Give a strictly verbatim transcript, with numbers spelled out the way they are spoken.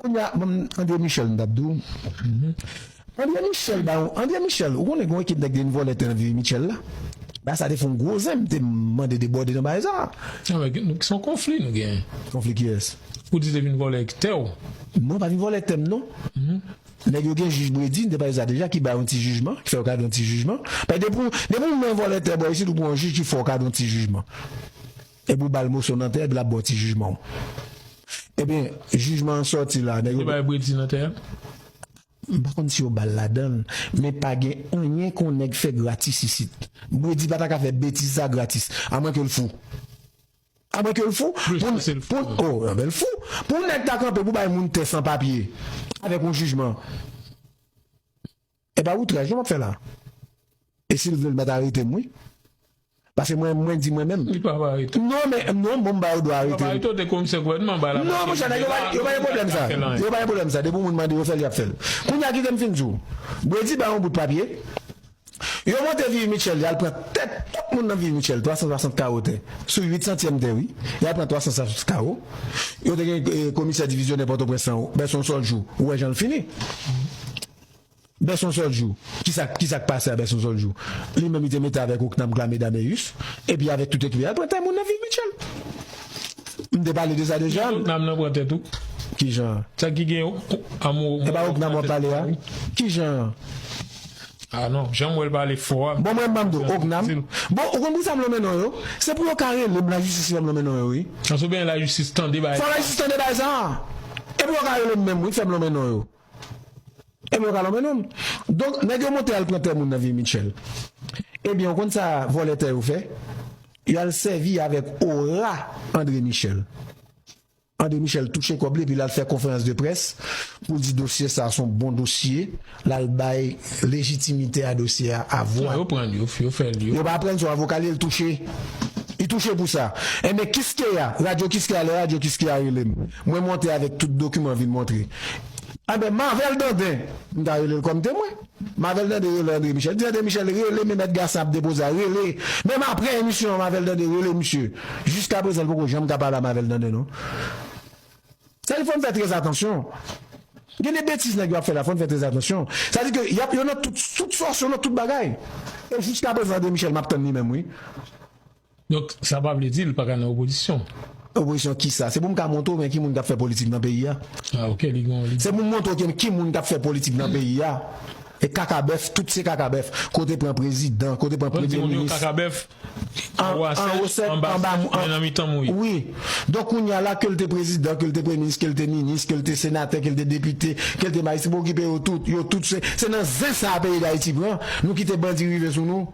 Kounye a, bon, André Michel, m t ap di w. André Michel, ba, André Michel, ou konnen gen yon ekip nèg te vin vòlè tè nan Vivi Mitchell la? Ba, sa te fè yon gwo zen, m te mande debòde nan bagay sa. Avèk nou, se yon konfli nou gen. Konfli kiyès? Ou di te vin vòlè tè w. Non, pa vin vòlè tè m, non. Nèg yo gen jij Brady, m te pale sa deja, ki ba yon ti jijman, ki fè yo kado yon ti jijman. Paske depi, depi w mwen vòlè tè bò isit, ou pran yon jij ki fè w kado yon ti jijman. Epi w ba l moso nan tè, epi l ap ba w ti jijman w. Ebyen, jijman an sòti la, nèg yo. Yo bay Brady nan tè a? M pa konn si yo ba l ladan l, men pa gen anyen ke yon nèg fè gratis isit. Brady pa ta ka fè betiz sa gratis, amwen ke l fou. Amwen ke l fou. Pou, pou, oh, anben l fou. Pou yon nèg ta kanpe pou bay moun tè san papye avèk yon jijman. E pa outraj non m ap fè la. E si l vle l mèt arete m wi. Paske mwen, mwen di mwen menm. Li pa va arete. Non, men, non, bon, m ba yo dwa arete. Li pa va arete, te komisè gouvènman, ba la. Non, monchè, nèg yo pa, yo pa gen pwoblèm sa. Yo pa gen pwoblèm sa. Depi yon moun mande yo fè l, y ap fè l. Kounye a, kite m fin di w. Brady ba yon bout papye. Yo monte Vivi Mitchell, y al pran tèt tout moun nan Vivi Mitchell, twa san swasant kawo tè. Sou uit santyèm tè, wi. Y al pran twa san swasant kawo. Yo te gen eh, komisè divizyonè Pòtoprens lan, Bèson Sòljou. Ou wè jan l fini. Bèson Sòljou. Kisa, kisa k pase a Bèson Sòljou? Li menm, li te mete avèk Ocnam Clamé Dameus, epi avèk tout ekip, y al pran tè moun nan Vivi Mitchell. M te pale de sa deja. Ocnam nan pran tè tou. Kijan? Sa ki gen amou. E pa Ocnam w ap pale a? Kijan? Ah non, jan m wè l pale fò a. Bon, mwen, m ban m di w, Ocnam. Bon, ou konn poukisa m lonmen non yo? Se pou yo ka rele m, lajistis fè m lonmen non yo, wi. Paske oubyen lajistis tande bagay. Fò lajistis tande bagay sa. E pou yo ka rele m menm, wi, fè m lonmen non yo. Epi yo ka lonmen non m. Donk, nèg yo monte al pran tè moun nan Vivi Mitchell. Ebyen, ou konn sa vòlè tè yo fè? Yo al sèvi avèk ora André Michel. André Michel touche kòb li, epi l al fè konferans de près pou l di dosye sa a se yon bon dosye, l al bay lejitimite a dosye a a vwa. Yo pran l, yo, yo fè l, yo. Yo pa pran l, se yon avoka li ye l touche. Li touche pou sa. Enben, Kiskeya, radyo Kiskeya, lè radyo Kiskeya rele m, mwen monte avèk tout dokiman vin montre. Anben, Marvel Dandin, m ta rele l kòm temwen. Marvel Dandin rele André Michel. Di André Michel, rele men mèt Gasan ap depoze a, rele. Menm apre emisyon an, Marvel Dandin rele misye. Jiska prezan, li poko janm ka pale a Marvel Dandin, non. Sa di fò n fè trè atansyon. Gen de betiz nèg yo ap fè la, fò n fè trè atansyon. Sa di ke y ap, yo nan tout, tout sòs, yo nan tout bagay. E jiska prezan, André Michel, m ap tann li menm, wi. Donk, sa pa vle di l pa ka nan opozisyon. Opozisyon kisa? Se pou m ka montre w men ki moun k ap fè politik nan peyi a. Ah, ok, li gen yon. Se pou m montre w ki, ki moun k ap fè politik nan peyi a. E kaka bèf, tout se kaka bèf. Kote pran prezidan, kote pran premye minis. Kaka bèf. An wosèt, anba, men nan mitan mouye. Wi. Donk, kounye a la, ke l te prezidan, ke l te premye minis, ke l te minis, ke l te senatè, ke l te depite, ke l te majistra, pa okipe yo tout. Yo tout se, se nan zen sa a peyi Dayiti pran. Nou kite bandi rive sou nou.